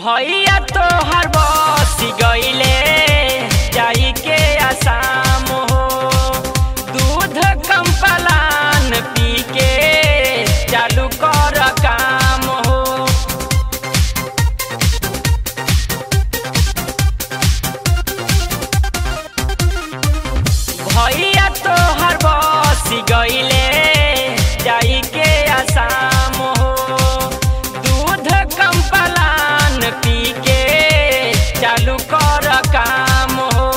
भैया तोहर बस गईले जाई के आसाम हो, दूध कम पलान पी के चालू कर काम हो। भैया तोहर बस गईले जाई के आसाम हो, दूध कम पलान पी के चालू कर काम हो।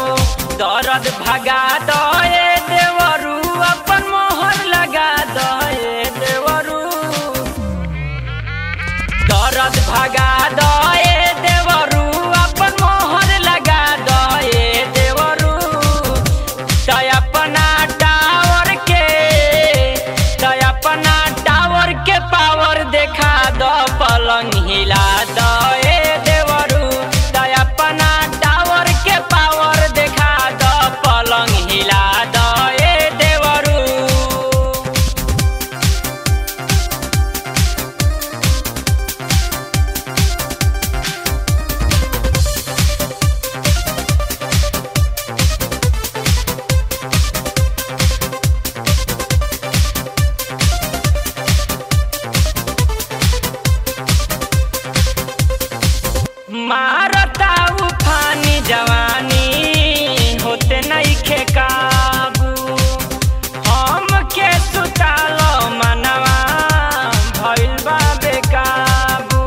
दर्द भगा दए देवरू अपन मोहर लगा दए देवरू, दर्द भगा दए देवरू अपन मोहर लगा दए देवरू। अपना टावर के पावर देखा दो, पलंग हिला दए देवरू। अपना टावर के पावर देखा दो, पलंग हिला दए देवरू। मारता उफानी जवानी होते नइखे काबू, हम के सुतालो मनवा भइल बा बेकाबू।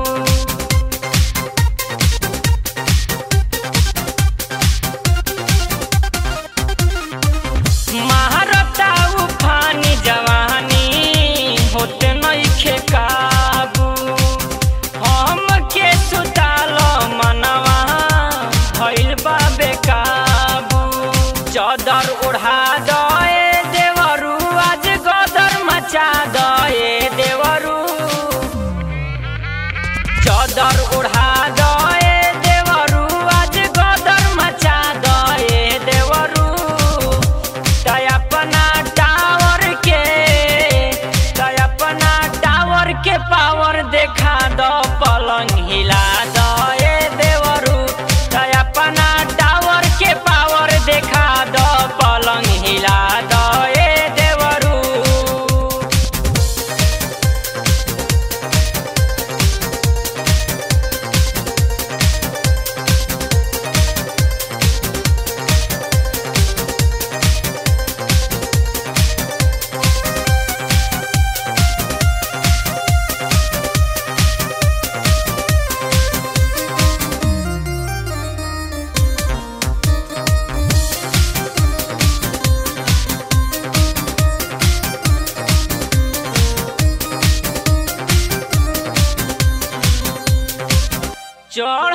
मारता उफानी जवानी होते नइखे काबू, हम के सुतालो मनवा भइल बा बेकाबू। चादर ओढ़ा दए देवरू आज गदर मचा दए देवरू, चादर ओढ़ा दए देवरू आज गदर मचा दए देवरू। अपना टावर के पावर देखा दो, पलंग हिला दए देवरू। अपना टावर के पावर देखा दो, पलंग हिला दए देवरू। चढ़